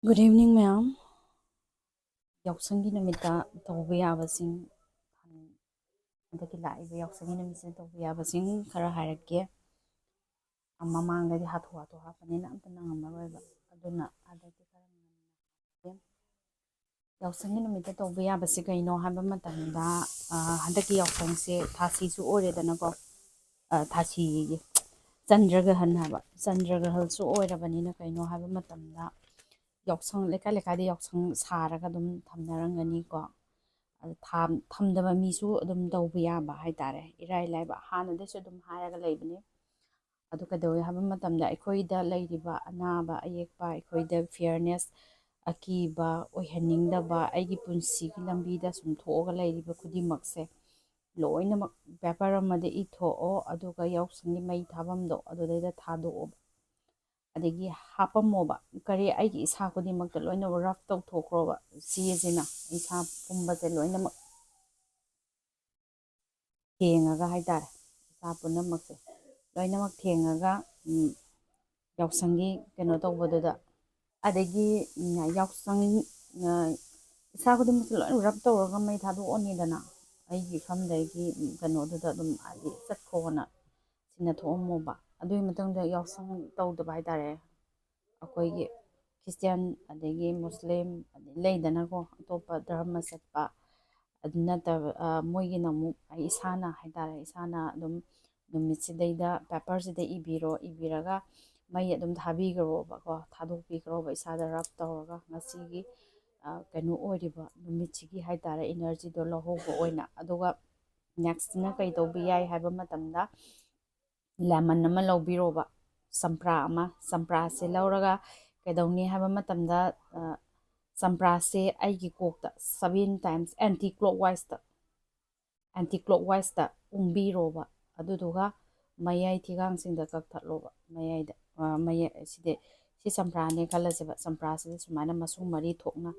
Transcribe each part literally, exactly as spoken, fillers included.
Good evening, ꯃꯌꯥꯝ꯫ ꯌꯥꯎꯁꯪꯒꯤ ꯅꯨꯃꯤꯠꯇ ꯇꯧꯕ ꯌꯥꯕꯁꯤꯡ, ꯍꯟꯗꯛꯀꯤ ꯂꯥꯛꯏꯕ ꯌꯥꯎꯁꯪꯒꯤ ꯅꯨꯃꯤꯠꯁꯤꯗ ꯇꯧꯕ ꯌꯥꯕꯁꯤꯡ ꯈꯔ ꯍꯥꯏꯔꯛꯀꯦ꯫ ꯃꯃꯥꯡꯗꯗꯤ ꯍꯥꯊꯨ ꯍꯥꯊꯨ ꯍꯥꯞꯄꯅꯤꯅ ꯑꯝꯇ ꯅꯪꯉꯝꯃꯔꯣꯏꯕ, ꯑꯗꯨꯅ ꯍꯟꯗꯛꯇꯤ ꯈꯔ ꯉꯟꯅ ꯍꯥꯞꯀꯦ꯫ ꯌꯥꯎꯁꯪꯒꯤ ꯅꯨꯃꯤꯠꯇ ꯇꯧꯕ ꯌꯥꯕꯁꯤ ꯀꯩꯅꯣ ꯍꯥꯏꯕ ꯃꯇꯝꯗ, ꯍꯟꯗꯛꯀꯤ ꯌꯥꯎꯁꯪꯁꯦ ꯊꯥꯁꯤꯁꯨ ꯑꯣꯏꯔꯦꯗꯅꯀꯣ꯫ ꯊꯥꯁꯤꯒꯤ ꯆꯟꯗ꯭ꯔꯒ꯭ꯔꯍꯟ ꯍꯥꯏꯕ, ꯆꯟꯗ꯭ꯔꯒ꯭ꯔꯍꯟꯁꯨ ꯑꯣꯏꯔꯕꯅꯤꯅ ꯀꯩꯅꯣ ꯍꯥꯏꯕ ꯃꯇꯝꯗ, ꯌꯥꯎꯁꯪ, ꯂꯩꯀꯥꯏ ꯂꯩꯀꯥꯏꯗ ꯌꯥꯎꯁꯪ ꯁꯥꯔꯒ ꯑꯗꯨꯝ ꯊꯝꯅꯔꯝꯒꯅꯤꯀꯣ꯫ ꯑꯗ ꯊꯝꯗꯕ ꯃꯤꯁꯨ ꯑꯗꯨꯝ ꯇꯧꯕ ꯌꯥꯕ ꯍꯥꯏꯇꯥꯔꯦ, ꯏꯔꯥꯏ ꯂꯥꯏꯕ꯫ ꯍꯥꯟꯅꯗꯩꯁꯨ ꯑꯗꯨꯝ ꯍꯥꯏꯔꯒ ꯂꯩꯕꯅꯤ꯫ ꯑꯗꯨ ꯀꯩꯗꯧꯋꯦ ꯍꯥꯏꯕ ꯃꯇꯝꯗ, ꯑꯩꯈꯣꯏꯗ ꯂꯩꯔꯤꯕ ꯑꯅꯥꯕ ꯑꯌꯦꯛꯄ, ꯑꯩꯈꯣꯏꯗ ꯐꯤꯌꯔꯅꯦꯁ, ꯑꯀꯤꯕ ꯑꯣꯏꯍꯟꯅꯤꯡꯗꯕ, ꯑꯩꯒꯤ ꯄꯨꯟꯁꯤꯒꯤ ꯂꯝꯕꯤꯗ ꯁꯨꯝ ꯊꯣꯛꯑꯒ ꯂꯩꯔꯤꯕ ꯈꯨꯗꯤꯡꯃꯛꯁꯦ ꯂꯣꯏꯅꯃꯛ ꯄꯦꯄꯔ ꯑꯃꯗ ꯏꯊꯣꯛꯑꯣ, ꯑꯗꯨꯒ ꯌꯥꯎꯁꯪꯒꯤ ꯃꯩ ꯊꯥꯐꯝꯗꯣ ꯑꯗꯨꯗꯩꯗ ꯊꯥꯗꯣꯛꯑꯣꯕ꯫ ꯑꯗꯒꯤ ꯍꯥꯄꯝꯃꯣꯕ꯫ ꯀꯔꯤ, ꯑꯩꯒꯤ ꯏꯁꯥ ꯈꯨꯗꯤꯡꯃꯛꯇ ꯂꯣꯏꯅ ꯔꯐ ꯇꯧꯊꯣꯛꯈ꯭ꯔꯣꯕ꯫ ꯆꯦꯁꯤꯅ ꯏꯁꯥ ꯄꯨꯝꯕꯁꯦ ꯂꯣꯏꯅꯃꯛ ꯊꯦꯡꯉꯒ ꯍꯥꯏꯇꯥꯔꯦ, ꯏꯁꯥ ꯄꯨꯝꯅꯃꯛꯁꯦ ꯂꯣꯏꯅꯃꯛ ꯊꯦꯡꯉꯒ, ꯎꯝ, ꯌꯥꯎꯁꯪꯒꯤ ꯀꯩꯅꯣ ꯇꯧꯕꯗꯨꯗ, ꯑꯗꯒꯤ, ꯎꯝ, ꯌꯥꯎꯁꯪ, ꯑ, ꯏꯁꯥ ꯈꯨꯗꯤꯡꯃꯛꯁꯦ ꯂꯣꯏꯅ ꯔꯕ ꯇꯧꯔꯒ ꯃꯩ ꯊꯥꯗꯣꯛꯑꯅꯤꯗꯅ, ꯑꯩꯒꯤ ꯏꯐꯝꯗꯒꯤ, ꯎꯝ, ꯀꯩꯅꯣꯗꯨꯗ ꯑꯗꯨꯝ ꯍꯥꯏꯗꯤ ꯆꯠꯈꯣꯅ ꯁꯤꯟꯅ ꯊꯣꯛꯑꯝꯃꯣꯕ꯫ ꯑꯗꯨꯒꯤ ꯃꯇꯨꯡꯗ ꯌꯥꯎꯁꯪ ꯇꯧꯗꯕ ꯍꯥꯏꯇꯥꯔꯦ, ꯑꯩꯈꯣꯏꯒꯤ ꯈ꯭ꯔꯤꯁꯇꯤꯌꯥꯟ ꯑꯗꯒꯤ ꯃꯨꯁꯂꯤꯝ ꯑꯗꯩ ꯂꯩꯗꯅꯀꯣ, ꯑꯇꯣꯞꯄ ꯙꯔꯃ ꯆꯠꯄ, ꯑꯗꯨ ꯅꯠꯇꯕ, ꯑ, ꯃꯣꯏꯒꯤꯅ ꯑꯃꯨꯛ ꯑꯩ ꯏꯁꯥꯅ ꯍꯥꯏꯇꯥꯔꯦ, ꯏꯁꯥꯅ ꯑꯗꯨꯝ ꯅꯨꯃꯤꯠꯁꯤꯗꯩꯗ ꯄꯦꯄꯔꯁꯤꯗ ꯏꯕꯤꯔꯣ, ꯏꯕꯤꯔꯒ ꯃꯩ ꯑꯗꯨꯝ ꯊꯥꯕꯤꯈ꯭ꯔꯣꯕꯀꯣ, ꯊꯥꯗꯣꯛꯄꯤꯈ꯭ꯔꯣꯕ ꯏꯁꯥꯗ ꯔꯕ ꯇꯧꯔꯒ꯫ ꯉꯁꯤꯒꯤ, ꯑ, ꯀꯩꯅꯣ ꯑꯣꯏꯔꯤꯕ ꯅꯨꯃꯤꯠꯁꯤꯒꯤ ꯍꯥꯏꯇꯥꯔꯦ, ꯏꯅꯔꯖꯤꯗꯣ ꯂꯧꯍꯧꯕ ꯑꯣꯏꯅ꯫ ꯑꯗꯨꯒ ꯅꯦꯛꯁꯇꯅ ꯀꯩ ꯇꯧꯕ ꯌꯥꯏ ꯍꯥꯏꯕ ꯃꯇꯝꯗ, ꯂꯦꯃꯟ ꯑꯃ ꯂꯧꯕꯤꯔꯣꯕ, ꯆꯝꯄ꯭ꯔꯥ ꯑꯃ꯫ ꯆꯝꯄ꯭ꯔꯥꯁꯦ ꯂꯧꯔꯒ ꯀꯩꯗꯧꯅꯤ ꯍꯥꯏꯕ ꯃꯇꯝꯗ, ꯑ, ꯆꯝꯄ꯭ꯔꯥꯁꯦ ꯑꯩꯒꯤ ꯀꯣꯛꯇ seven times anti clockwise ꯇ, anti clockwise ꯇ ꯎꯪꯕꯤꯔꯣꯕ꯫ ꯑꯗꯨꯗꯨꯒ ꯃꯌꯥꯏ ꯊꯤꯒꯥꯡꯁꯤꯡꯗ ꯀꯛꯊꯠꯂꯣꯕ꯫ ꯃꯌꯥꯏꯗ, ꯑ, ꯃꯌꯥꯏ, ꯁꯤꯗꯤ, ꯁꯤ ꯆꯝꯄ꯭ꯔꯥꯅꯦ ꯈꯜꯂꯁꯦꯕ꯫ ꯆꯝꯄ꯭ꯔꯥꯁꯤꯗ ꯁꯨꯃꯥꯏꯅ ꯃꯁꯨꯡ ꯃꯔꯤ ꯊꯣꯛꯅ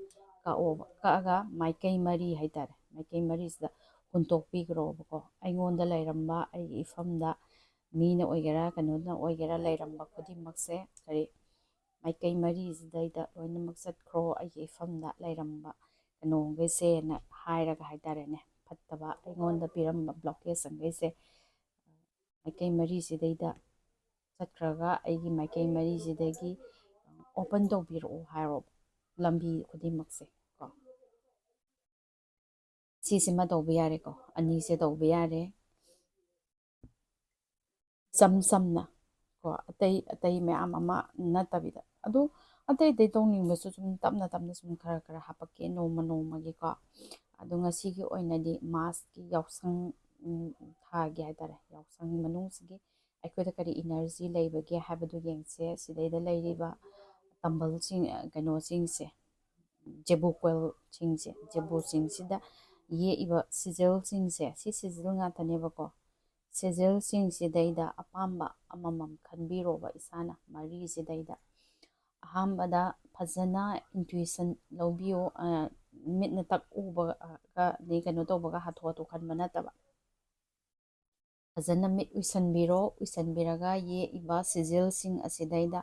ꯀꯛꯑꯣꯕ꯫ ꯀꯛꯑꯒ ꯃꯥꯏꯀꯩ ꯃꯔꯤ ꯍꯥꯏꯇꯥꯔꯦ, ꯃꯥꯏꯀꯩ ꯃꯔꯤꯁꯤꯗ ꯍꯨꯟꯇꯣꯛꯄꯤꯈ꯭ꯔꯣꯕꯀꯣ꯫ ꯑꯩꯉꯣꯟꯗ ꯂꯩꯔꯝꯕ, ꯑꯩꯒꯤ ꯏꯐꯝꯗ ꯃꯤꯅ ꯑꯣꯏꯒꯦꯔꯥ, ꯀꯩꯅꯣꯅ ꯑꯣꯏꯒꯦꯔꯥ, ꯂꯩꯔꯝꯕ ꯈꯨꯗꯤꯡꯃꯛꯁꯦ ꯀꯔꯤ, ꯃꯥꯏꯀꯩ ꯃꯔꯤꯁꯤꯗꯩꯗ ꯂꯣꯏꯅꯃꯛ ꯆꯠꯈ꯭ꯔꯣ, ꯑꯩꯒꯤ ꯏꯐꯝꯗ ꯂꯩꯔꯝꯕ ꯀꯩꯅꯣꯈꯩꯁꯦꯅ ꯍꯥꯏꯔꯒ ꯍꯥꯏꯇꯥꯔꯦꯅꯦ, ꯐꯠꯇꯕ ꯑꯩꯉꯣꯟꯗ ꯄꯤꯔꯝꯕ blockage ꯈꯩꯁꯦ ꯃꯥꯏꯀꯩ ꯃꯔꯤꯁꯤꯗꯩꯗ ꯆꯠꯈ꯭ꯔꯒ ꯑꯩꯒꯤ ꯃꯥꯏꯀꯩ ꯃꯔꯤꯁꯤꯗꯒꯤ open ꯇꯧꯕꯤꯔꯛꯑꯣ ꯍꯥꯏꯔꯣ, ꯂꯝꯕꯤ ꯈꯨꯗꯤꯡꯃꯛꯁꯦ ꯀꯣ꯫ ꯁꯤꯁꯤꯃ ꯇꯧꯕ ꯌꯥꯔꯦꯀꯣ, ꯑꯅꯤꯁꯦ ꯇꯧꯕ ꯌꯥꯔꯦ꯫ ꯏꯆꯝ ꯆꯝꯅ ꯀꯣ, ꯑꯇꯩ ꯑꯇꯩ ꯃꯌꯥꯝ ꯑꯃ ꯅꯠꯇꯕꯤꯗ꯫ ꯑꯗꯨ ꯑꯇꯩ ꯑꯇꯩ ꯇꯧꯅꯤꯡꯕꯁꯨ ꯁꯨꯝ ꯇꯞꯅ ꯇꯞꯅ ꯁꯨꯝ ꯈꯔ ꯈꯔ ꯍꯥꯄꯛꯀꯦ ꯅꯣꯡꯃ ꯅꯣꯡꯃꯒꯤꯀꯣ꯫ ꯑꯗꯣ ꯉꯁꯤꯒꯤ ꯑꯣꯏꯅꯗꯤ mask ꯀꯤ ꯌꯥꯎꯁꯪ, ꯎꯝ, ꯊꯥꯒꯤ ꯍꯥꯏꯇꯥꯔꯦ, ꯌꯥꯎꯁꯪ ꯃꯅꯨꯡꯁꯤꯒꯤ ꯑꯩꯈꯣꯏꯗ ꯀꯔꯤ energy ꯂꯩꯕꯒꯦ ꯍꯥꯏꯕꯗꯨ ꯌꯦꯡꯁꯦ꯫ ꯁꯤꯗꯩꯗ ꯂꯩꯔꯤꯕ ꯇꯝꯕꯜꯁꯤꯡ, ꯑ, ꯀꯩꯅꯣꯁꯤꯡꯁꯦ, ꯖꯦꯕꯨ ꯀꯣꯏꯜꯁꯤꯡꯁꯦ, ꯖꯦꯕꯨꯁꯤꯡꯁꯤꯗ ꯌꯦꯛꯏꯕ sigilꯁꯤꯡꯁꯦ, ꯁꯤ sigil ꯉꯥꯛꯇꯅꯦꯕꯀꯣ꯫ Sigilꯁꯤꯡꯁꯤꯗꯩꯗ ꯑꯄꯥꯝꯕ ꯑꯃꯃꯝ ꯈꯟꯕꯤꯔꯣꯕ ꯏꯁꯥꯅ, ꯃꯔꯤꯁꯤꯗꯩꯗ꯫ ꯑꯍꯥꯟꯕꯗ ꯐꯖꯅ intuition ꯂꯧꯕꯤꯌꯨ, ꯑ, ꯃꯤꯠꯅ ꯇꯛ ꯎꯕꯒ, ꯑꯗꯩ ꯀꯩꯅꯣ ꯇꯧꯕꯒ ꯍꯥꯊꯨ ꯍꯥꯊꯨ ꯈꯟꯕ ꯅꯠꯇꯕ꯫ ꯐꯖꯅ ꯃꯤꯠ ꯎꯏꯁꯟꯕꯤꯔꯣ, ꯎꯏꯁꯟꯕꯤꯔꯒ ꯌꯦꯛꯏꯕ sigilꯁꯤꯡ ꯑꯁꯤꯗꯩꯗ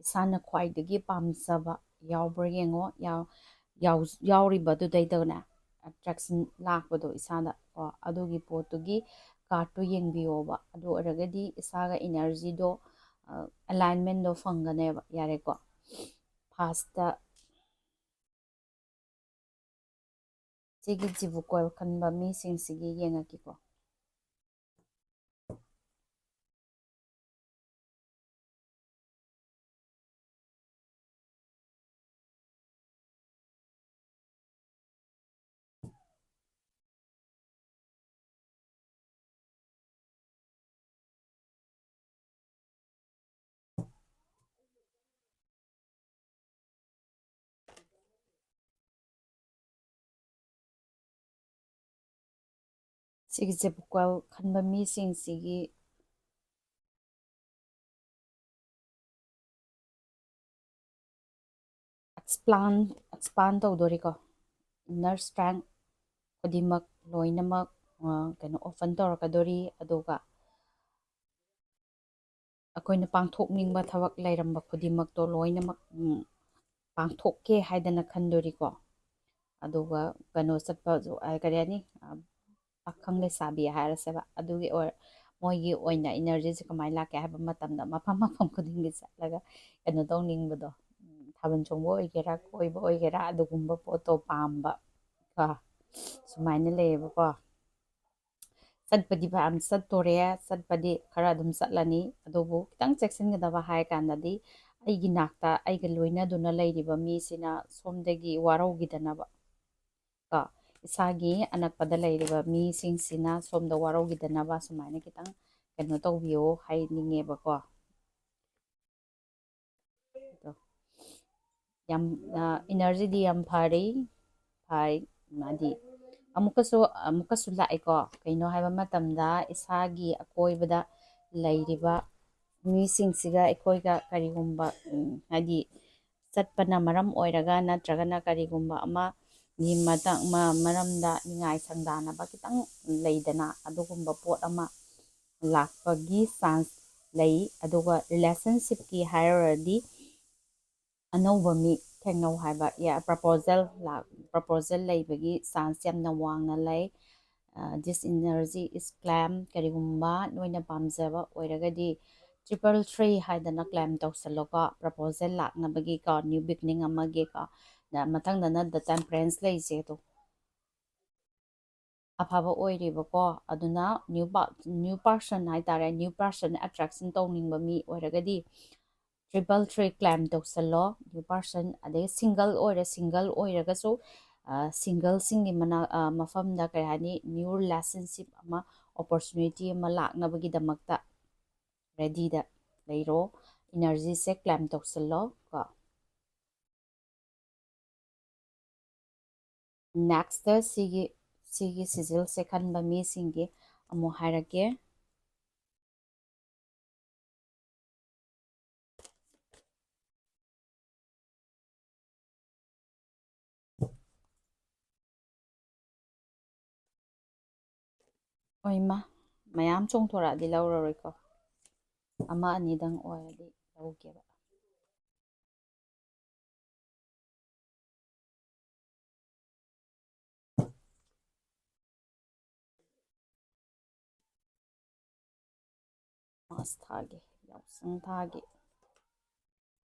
ꯏꯁꯥꯅ ꯈ꯭ꯋꯥꯏꯗꯒꯤ ꯄꯥꯝꯖꯕ ꯌꯥꯎꯕ꯭ꯔꯥ ꯌꯦꯡꯉꯣ, ꯌꯥꯎ-, ꯌꯥꯎ-, ꯌꯥꯎꯔꯤꯕꯗꯨꯗꯩꯗꯅꯦ attraction ꯂꯥꯛꯄꯗꯣ ꯏꯁꯥꯗ, ꯀꯣ, ꯑꯗꯨꯒꯤ ꯄꯣꯠꯇꯨꯒꯤ cardꯇꯨ ꯌꯦꯡꯕꯤꯌꯣꯕ꯫ ꯑꯗꯨ ꯑꯣꯏꯔꯒꯗꯤ ꯏꯁꯥꯒ energyꯗꯣ, ꯑ, alignmentꯗꯣ ꯐꯪꯒꯅꯦꯕ꯫ ꯌꯥꯔꯦꯀꯣ? Firstꯇ ꯁꯤꯒꯤ ꯖꯦꯕꯨ ꯀꯣꯏꯜ ꯈꯟꯕ ꯃꯤꯁꯤꯡꯁꯤꯒꯤ ꯌꯦꯡꯉꯛꯀꯦꯀꯣ꯫ ꯁꯤꯒꯤ ꯖꯦꯕꯨ ꯀꯣꯏꯜ ꯈꯟꯕ ꯃꯤꯁꯤꯡꯁꯤꯒꯤ expand, expand ꯇꯧꯗꯣꯔꯤꯀꯣ꯫ Inner strength ꯈꯨꯗꯤꯡꯃꯛ ꯂꯣꯏꯅꯃꯛ, ꯑ, ꯀꯩꯅꯣ, open ꯇꯧꯔꯛꯀꯗꯣꯔꯤ꯫ ꯑꯗꯨꯒ ꯑꯩꯈꯣꯏꯅ ꯄꯥꯡꯊꯣꯛꯅꯤꯡꯕ ꯊꯕꯛ ꯂꯩꯔꯝꯕ ꯈꯨꯗꯤꯡꯃꯛꯇꯣ ꯂꯣꯏꯅꯃꯛ, ꯎꯝ, ꯄꯥꯡꯊꯣꯛꯀꯦ ꯍꯥꯏꯗꯅ ꯈꯟꯗꯣꯔꯤꯀꯣ꯫ ꯑꯗꯨꯒ ꯀꯩꯅꯣ ꯆꯠꯄꯁꯨ, ꯑ, ꯀꯔꯤ ꯍꯥꯏꯅꯤ, ꯑ, ꯄꯥꯈꯪ ꯂꯩꯁꯥꯕꯤ ꯍꯥꯏꯔꯁꯦꯕ, ꯑꯗꯨꯒꯤ ꯑꯣꯏ-, ꯃꯣꯏꯒꯤ ꯑꯣꯏꯅ ꯏꯅꯔꯖꯤꯁꯦ ꯀꯃꯥꯏꯅ ꯂꯥꯛꯀꯦ ꯍꯥꯏꯕ ꯃꯇꯝꯗ, ꯃꯐꯝ ꯃꯐꯝ ꯈꯨꯗꯤꯡꯒꯤ ꯆꯠꯂꯒ ꯀꯩꯅꯣ ꯇꯧꯅꯤꯡꯕꯗꯣ, ꯎꯝ, ꯊꯥꯕꯜ ꯆꯣꯡꯕ ꯑꯣꯏꯒꯦꯔꯥ, ꯀꯣꯏꯕ ꯑꯣꯏꯒꯦꯔꯥ, ꯑꯗꯨꯒꯨꯝꯕ ꯄꯣꯠꯇꯣ ꯄꯥꯝꯕ ꯀꯣ, ꯁꯨꯃꯥꯏꯅ ꯂꯩꯌꯦꯕꯀꯣ꯫ ꯆꯠꯄꯗꯤ ꯐꯅꯌꯥꯝ ꯆꯠꯇꯣꯔꯦ, ꯆꯠꯄꯗꯤ ꯈꯔ ꯑꯗꯨꯝ ꯆꯠꯂꯅꯤ, ꯑꯗꯨꯕꯨ ꯈꯤꯇꯪ ꯆꯦꯛꯁꯤꯟꯒꯗꯕ ꯍꯥꯏ ꯀꯥꯟꯗꯗꯤ, ꯑꯩꯒꯤ ꯅꯥꯛꯇ ꯑꯩꯒ ꯂꯣꯏꯅꯗꯨꯅ ꯂꯩꯔꯤꯕ ꯃꯤꯁꯤꯅ ꯁꯣꯝꯗꯒꯤ ꯋꯥꯔꯧꯈꯤꯗꯅꯕ ꯀꯣ, ꯏꯁꯥꯒꯤ ꯑꯅꯛꯄꯗ ꯂꯩꯔꯤꯕ ꯃꯤꯁꯤꯡꯁꯤꯅ ꯁꯣꯝꯗ ꯋꯥꯔꯧꯈꯤꯗꯅꯕ ꯁꯨꯃꯥꯏꯅ ꯈꯤꯇꯪ ꯀꯩꯅꯣ ꯇꯧꯕꯤꯌꯣ ꯍꯥꯏꯅꯤꯡꯉꯦꯕꯀꯣ꯫ ꯑꯗꯣ ꯌꯥꯝ, ꯑ, ꯏꯅꯔꯖꯤꯗꯤ ꯌꯥꯝ ꯐꯔꯤ, ꯐꯩ, ꯃꯥꯗꯤ ꯑꯃꯨꯛꯀꯁꯨ, ꯑꯃꯨꯛꯀꯁꯨ ꯂꯥꯛꯑꯦꯀꯣ꯫ ꯀꯩꯅꯣ ꯍꯥꯏꯕ ꯃꯇꯝꯗ, ꯏꯁꯥꯒꯤ ꯑꯀꯣꯏꯕꯗ ꯂꯩꯔꯤꯕ ꯃꯤꯁꯤꯡꯁꯤꯒ ꯑꯩꯈꯣꯏꯒ ꯀꯔꯤꯒꯨꯝꯕ, ꯎꯝ, ꯍꯥꯏꯗꯤ ꯆꯠꯄꯅ ꯃꯔꯝ ꯑꯣꯏꯔꯒ ꯅꯠꯇ꯭ꯔꯒꯅ ꯀꯔꯤꯒꯨꯝꯕ ꯑꯃꯒꯤ ꯃꯇꯥꯡ, ꯃ-, ꯃꯔꯝꯗ ꯅꯤꯡꯉꯥꯏ ꯁꯪꯗꯥꯅꯕ ꯈꯤꯇꯪ ꯂꯩꯗꯅ, ꯑꯗꯨꯒꯨꯝꯕ ꯄꯣꯠ ꯑꯃ ꯂꯥꯛꯄꯒꯤ ꯆꯥꯟꯁ ꯂꯩ꯫ ꯑꯗꯨꯒ ꯔꯤꯂꯦꯁꯟꯁꯤꯞꯀꯤ ꯍꯥꯏꯔꯨꯔꯗꯤ, ꯑꯅꯧꯕ ꯃꯤ ꯊꯦꯡꯅꯧ ꯍꯥꯏꯕ, ꯌꯥ-, ꯄ꯭ꯔꯄꯣꯖꯦꯜ ꯂꯥꯛ-, ꯄ꯭ꯔꯄꯣꯖꯦꯜ ꯂꯩꯕꯒꯤ ꯆꯥꯟꯁ ꯌꯥꯝꯅ ꯋꯥꯡꯅ ꯂꯩ꯫ ꯑ, this energy is claim꯫ ꯀꯔꯤꯒꯨꯝꯕ ꯅꯣꯏꯅ ꯄꯥꯝꯖꯕ ꯑꯣꯏꯔꯒꯗꯤ, triple three ꯍꯥꯏꯗꯅ claim ꯇꯧꯁꯜꯂꯣꯀꯣ, ꯄ꯭ꯔꯄꯣꯖꯦꯜ ꯂꯥꯛꯅꯕꯒꯤꯀꯣ, new beginning ꯑꯃꯒꯤꯀꯣ꯫ ꯅ-, ꯃꯊꯪꯗꯅ the temperance ꯂꯩꯁꯦ ꯑꯗꯣ꯫ ꯑꯐꯕ ꯑꯣꯏꯔꯤꯕꯀꯣ꯫ ꯑꯗꯨꯅ new pa-, new person ꯍꯥꯏꯇꯥꯔꯦ, new person attraction ꯇꯧꯅꯤꯡꯕ ꯃꯤ ꯑꯣꯏꯔꯒꯗꯤ triple three claim ꯇꯧꯁꯜꯂꯣ, new person꯫ ꯑꯗꯩ single ꯑꯣꯏꯔꯦ, single ꯑꯣꯏꯔꯒꯁꯨ, ꯑ, ꯁꯤꯡꯒꯜꯁꯤꯡꯒꯤ ꯃꯅꯥ-, ꯑ, ꯃꯐꯝꯗ ꯀꯩ ꯍꯥꯏꯅꯤ, new relationship ꯑꯃ, opportunity ꯑꯃ ꯂꯥꯛꯅꯕꯒꯤꯗꯃꯛꯇ ꯔꯦꯗꯤꯗ ꯂꯩꯔꯣ꯫ ꯏꯅꯔꯖꯤꯁꯦ claim ꯇꯧꯁꯜꯂꯣ ꯀꯣ꯫ ꯅꯦꯛꯁꯇ ꯁꯤꯒꯤ, ꯁꯤꯒꯤ ꯁꯤꯖꯤꯜꯁꯦ ꯈꯟꯕ ꯃꯤꯁꯤꯡꯒꯤ ꯑꯃꯨꯛ ꯍꯥꯏꯔꯛꯀꯦ꯫ ꯍꯣꯏ, ꯏꯃꯥ, ꯃꯌꯥꯝ ꯆꯣꯡꯊꯣꯔꯛꯑꯗꯤ ꯂꯧꯔꯔꯣꯏꯀꯣ꯫ ꯑꯃ ꯑꯅꯤꯗꯪ ꯑꯣꯏꯔꯗꯤ ꯂꯧꯒꯦꯕ꯫ ꯃꯥꯁ ꯊꯥꯒꯦ, ꯌꯥꯎꯁꯪ ꯊꯥꯒꯦ꯫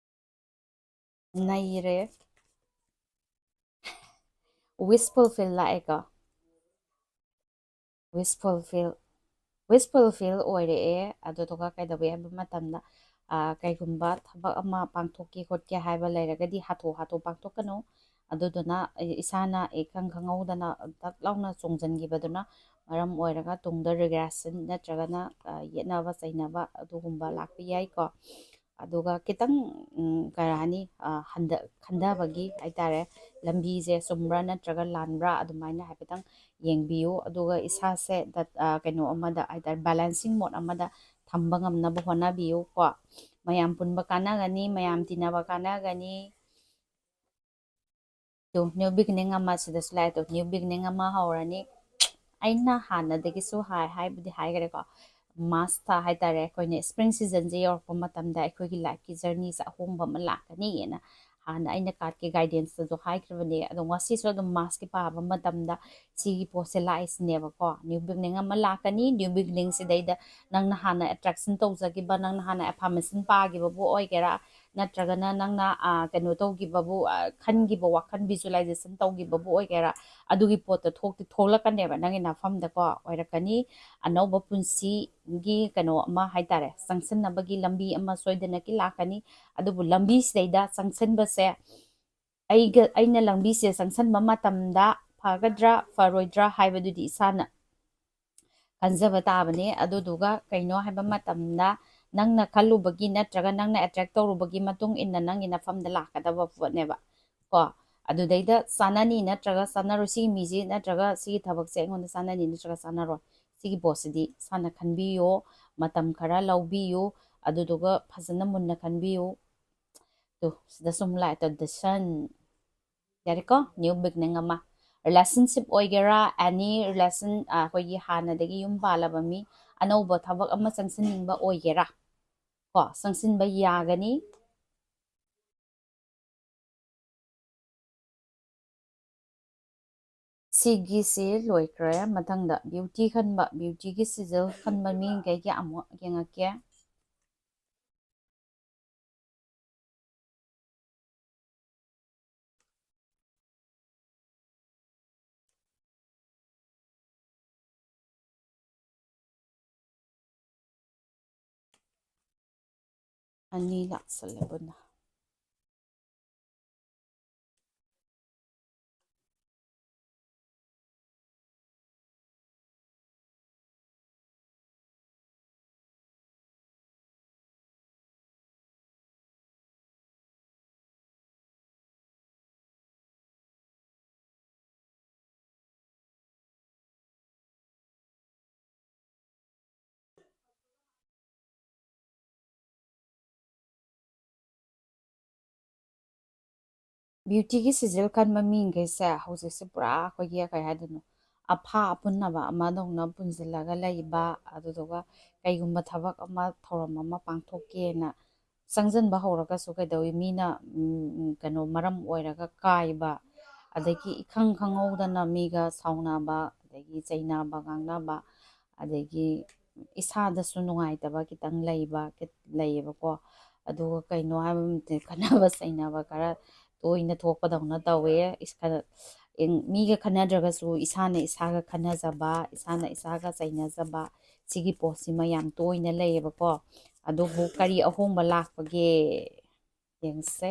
ꯅꯩꯔꯦ꯫ Wish fulfill ꯂꯥꯛꯑꯦꯀꯣ꯫ Wish fulfill, wish fulfill ꯑꯣꯏꯔꯛꯑꯦ꯫ ꯑꯗꯨꯗꯨꯒ ꯀꯩꯗꯧꯋꯤ ꯍꯥꯏꯕ ꯃꯇꯝꯗ, ꯑ, ꯀꯩꯒꯨꯝꯕ ꯊꯕꯛ ꯑꯃ ꯄꯥꯡꯊꯣꯛꯀꯦ ꯈꯣꯠꯀꯦ ꯍꯥꯏꯕ ꯂꯩꯔꯒꯗꯤ ꯍꯥꯊꯨ ꯍꯥꯊꯨ ꯄꯥꯡꯊꯣꯛꯀꯅꯨ꯫ ꯑꯗꯨꯗꯨꯅ ꯏꯁꯥꯅ ꯏꯈꯪ ꯈꯪꯍꯧꯗꯅ ꯗꯛ ꯂꯥꯎꯅ ꯆꯣꯡꯁꯤꯟꯈꯤꯕꯗꯨꯅ ꯃꯔꯝ ꯑꯣꯏꯔꯒ ꯇꯨꯡꯗ regression ꯅꯠꯇ꯭ꯔꯒꯅ, ꯑ, ꯌꯦꯠꯅꯕ ꯆꯩꯅꯕ ꯑꯗꯨꯒꯨꯝꯕ ꯂꯥꯛꯄ ꯌꯥꯏꯀꯣ꯫ ꯑꯗꯨꯒ ꯈꯤꯇꯪ, ꯎꯝ, ꯀꯩ ꯍꯥꯏꯅꯤ, ꯑ, ꯍꯟꯗ-, ꯈꯟꯊꯕꯒꯤ ꯍꯥꯏꯇꯥꯔꯦ, ꯂꯝꯕꯤꯁꯦ ꯆꯨꯝꯕ꯭ꯔꯥ ꯅꯠꯇ꯭ꯔꯒ ꯂꯥꯟꯕ꯭ꯔꯥ ꯑꯗꯨꯃꯥꯏꯅ ꯍꯥꯏꯐꯦꯠꯇꯪ ꯌꯦꯡꯕꯤꯌꯨ꯫ ꯑꯗꯨꯒ ꯏꯁꯥꯁꯦ ꯗꯠ-, ꯑ, ꯀꯩꯅꯣ ꯑꯃꯗ ꯍꯥꯏꯇꯥꯔꯦ, balancing mode ꯑꯃꯗ ꯊꯝꯕ ꯉꯝꯅꯕ ꯍꯣꯠꯅꯕꯤꯌꯨ ꯀꯣ꯫ ꯃꯌꯥꯝ ꯄꯨꯟꯕ ꯀꯥꯟꯅꯒꯅꯤ, ꯃꯌꯥꯝ ꯇꯤꯟꯅꯕ ꯀꯥꯟꯅꯒꯅꯤ꯫ ꯇꯨ, new beginning ꯑꯃ ꯁꯤꯗꯁꯨ ꯂꯥꯛꯑꯦ꯫ ꯇꯨ, new beginning ꯑꯃ ꯍꯧꯔꯅꯤ꯫ ꯑꯩꯅ ꯍꯥꯟꯅꯗꯒꯤꯁꯨ ꯍꯥꯏ, ꯍꯥꯏꯕꯨꯗꯤ ꯍꯥꯏꯈ꯭ꯔꯦꯀꯣ, ꯃꯥꯔꯁꯇ ꯍꯥꯏꯇꯥꯔꯦ, ꯑꯩꯈꯣꯏꯅ spring seasonꯁꯦ ꯌꯧꯔꯛꯄ ꯃꯇꯝꯗ ꯑꯩꯈꯣꯏꯒꯤ lifeꯀꯤ journeyꯁꯦ ꯑꯍꯣꯡꯕ ꯑꯃ ꯂꯥꯛꯀꯅꯤꯅ ꯍꯥꯟꯅ ꯑꯩꯅ cardꯀꯤ guidanceꯇꯁꯨ ꯍꯥꯏꯈ꯭ꯔꯕꯅꯦ꯫ ꯑꯗꯣ ꯉꯁꯤꯁꯨ ꯑꯗꯨꯝ ꯃꯥꯔꯁꯀꯤ ꯄꯥꯕ ꯃꯇꯝꯗ ꯁꯤꯒꯤ ꯄꯣꯠꯁꯦ ꯂꯥꯛꯏꯁꯤꯅꯦꯕꯀꯣ꯫ New beginning ꯑꯃ ꯂꯥꯛꯀꯅꯤ, new beginning ꯁꯤꯗꯩꯗ ꯅꯪꯅ ꯍꯥꯟꯅ attraction ꯇꯧꯖꯈꯤꯕ, ꯅꯪꯅ ꯍꯥꯟꯅ affirmation ꯄꯥꯈꯤꯕꯕꯨ ꯑꯣꯏꯒꯦꯔꯥ, ꯅꯠꯇ꯭ꯔꯒꯅ ꯅꯪꯅ, ꯑ, ꯀꯩꯅꯣ ꯇꯧꯈꯤꯕꯕꯨ, ꯑ, ꯈꯟꯈꯤꯕ ꯋꯥꯈꯜ visualization ꯇꯧꯈꯤꯕꯕꯨ ꯑꯣꯏꯒꯦꯔꯥ, ꯑꯗꯨꯒꯤ ꯄꯣꯠꯇꯣ ꯊꯣꯛꯇꯤ ꯊꯣꯛꯂꯛꯀꯅꯦꯕ ꯅꯪꯒꯤ ꯅꯐꯝꯗꯀꯣ, ꯑꯣꯏꯔꯛꯀꯅꯤ꯫ ꯑꯅꯧꯕ ꯄꯨꯟꯁꯤꯒꯤ ꯀꯩꯅꯣ ꯑꯃ ꯍꯥꯏꯇꯥꯔꯦ, ꯆꯪꯁꯤꯟꯅꯕꯒꯤ ꯂꯝꯕꯤ ꯑꯃ ꯁꯣꯏꯗꯅꯀꯤ ꯂꯥꯛꯀꯅꯤ꯫ ꯑꯗꯨꯕꯨ ꯂꯝꯕꯤꯁꯤꯗꯩꯗ ꯆꯪꯁꯤꯟꯕꯁꯦ ꯑꯩꯒ, ꯑꯩꯅ ꯂꯝꯕꯤꯁꯦ ꯆꯪꯁꯤꯟꯕ ꯃꯇꯝꯗ ꯐꯒꯗ꯭ꯔꯥ ꯐꯔꯣꯏꯗ꯭ꯔꯥ ꯍꯥꯏꯕꯗꯨꯗꯤ ꯏꯁꯥꯅ ꯈꯟꯖꯕ ꯇꯥꯕꯅꯦ꯫ ꯑꯗꯨꯗꯨꯒ ꯀꯩꯅꯣ ꯍꯥꯏꯕ ꯃꯇꯝꯗ ꯅꯪꯅ ꯈꯜꯂꯨꯕꯒꯤ ꯅꯠꯇ꯭ꯔꯒ ꯅꯪꯅ attract ꯇꯧꯔꯨꯕꯒꯤ ꯃꯇꯨꯡ ꯏꯟꯅ ꯅꯪꯒꯤ ꯅꯐꯝꯗ ꯂꯥꯛꯀꯗꯕ ꯄꯣꯠꯅꯦꯕ ꯀꯣ꯫ ꯑꯗꯨꯗꯩꯗ ꯆꯥꯅꯅꯤ ꯅꯠꯇ꯭ꯔꯒ ꯆꯥꯅꯔꯣꯏ, ꯁꯤꯒꯤ ꯃꯤꯁꯤ ꯅꯠꯇ꯭ꯔꯒ ꯁꯤꯒꯤ ꯊꯕꯛꯁꯦ ꯑꯩꯉꯣꯟꯗ ꯆꯥꯅꯅꯤ ꯅꯠꯇ꯭ꯔꯒ ꯆꯥꯅꯔꯣꯏ, ꯁꯤꯒꯤ ꯄꯣꯠꯁꯤꯗꯤ ꯏꯁꯥꯅ ꯈꯟꯕꯤꯌꯣ, ꯃꯇꯝ ꯈꯔ ꯂꯧꯕꯤꯌꯨ, ꯑꯗꯨꯗꯨꯒ ꯐꯖꯅ ꯃꯨꯟꯅ ꯈꯟꯕꯤꯌꯨ꯫ ꯇꯨ, ꯁꯤꯗꯁꯨ ꯑꯃꯨꯛ ꯂꯥꯛꯑꯦ, ꯇꯨ, the sun꯫ ꯌꯥꯔꯦꯀꯣ? New beginning ꯑꯃ꯫ Relationship ꯑꯣꯏꯒꯦꯔꯥ, any relation, ꯑ, ꯑꯩꯈꯣꯏꯒꯤ ꯍꯥꯟꯅꯗꯒꯤ ꯌꯨꯝ ꯄꯥꯜꯂꯕ ꯃꯤ, ꯑꯅꯧꯕ ꯊꯕꯛ ꯑꯃ ꯆꯪꯁꯤꯟꯅꯤꯡꯕ ꯑꯣꯏꯒꯦꯔꯥ, ꯀꯣ, ꯆꯪꯁꯤꯟꯕ ꯌꯥꯒꯅꯤ꯫ ꯁꯤꯒꯤꯁꯤ ꯂꯣꯏꯈ꯭ꯔꯦ꯫ ꯃꯊꯪꯗ ꯕ꯭ꯌꯨꯇꯤ ꯈꯟꯕ, ꯕ꯭ꯌꯨꯇꯤꯒꯤ ꯁꯤꯖꯜ ꯈꯟꯕ ꯃꯤꯈꯩꯒꯤ ꯑꯃꯨꯛ ꯌꯦꯡꯉꯛꯀꯦ꯫ ꯑꯅꯤ ꯂꯥꯛꯁꯜꯂꯦ ꯄꯨꯟꯅ꯫ ꯕ꯭ꯌꯨꯇꯤꯒꯤ ꯁꯤꯖꯜ ꯈꯟꯕ ꯃꯤꯈꯩꯁꯦ ꯍꯧꯖꯤꯛꯁꯦ ꯄꯨꯔꯥ ꯑꯩꯈꯣꯏꯒꯤ ꯀꯩ ꯍꯥꯏꯗꯣꯏꯅꯣ, ꯑꯐꯥ ꯑꯄꯨꯟꯅꯕ ꯑꯃꯗꯧꯅ ꯄꯨꯟꯁꯤꯜꯂꯒ ꯂꯩꯕ, ꯑꯗꯨꯗꯨꯒ ꯀꯩꯒꯨꯝꯕ ꯊꯕꯛ ꯑꯃ, ꯊꯧꯔꯝ ꯑꯃ ꯄꯥꯡꯊꯣꯛꯀꯦꯅ ꯆꯪꯁꯤꯟꯕ ꯍꯧꯔꯒꯁꯨ ꯀꯩꯗꯧꯏ, ꯃꯤꯅ, ꯎꯝ, ꯎꯝ, ꯀꯩꯅꯣ, ꯃꯔꯝ ꯑꯣꯏꯔꯒ ꯀꯥꯏꯕ, ꯑꯗꯒꯤ ꯏꯈꯪ ꯈꯪꯍꯧꯗꯅ ꯃꯤꯒ ꯁꯥꯎꯅꯕ, ꯑꯗꯒꯤ ꯆꯩꯅꯕ, ꯉꯥꯡꯅꯕ, ꯑꯗꯒꯤ ꯏꯁꯥꯗꯁꯨ ꯅꯨꯡꯉꯥꯏꯇꯕ ꯈꯤꯇꯪ ꯂꯩꯕ, ꯈꯤꯠ-, ꯂꯩꯌꯦꯕꯀꯣ꯫ ꯑꯗꯨꯒ ꯀꯩꯅꯣ ꯍꯥꯏꯕ ꯃꯇꯝꯗ ꯈꯠꯅꯕ ꯆꯩꯅꯕ ꯈꯔ ꯇꯣꯏꯅ ꯊꯣꯛꯄꯗꯧꯅ ꯇꯧꯋꯦ꯫ ꯏꯁ-, ꯈꯔ ꯏꯪ-, ꯃꯤꯒ ꯈꯠꯅꯗ꯭ꯔꯒꯁꯨ ꯏꯁꯥꯅ ꯏꯁꯥꯒ ꯈꯠꯅꯖꯕ, ꯏꯁꯥꯅ ꯏꯁꯥꯒ ꯆꯩꯅꯖꯕ, ꯁꯤꯒꯤ ꯄꯣꯠꯁꯤꯃ ꯌꯥꯝ ꯇꯣꯏꯅ ꯂꯩꯌꯦꯕꯀꯣ꯫ ꯑꯗꯨꯕꯨ ꯀꯔꯤ ꯑꯍꯣꯡꯕ ꯂꯥꯛꯄꯒꯦ? ꯌꯦꯡꯁꯦ꯫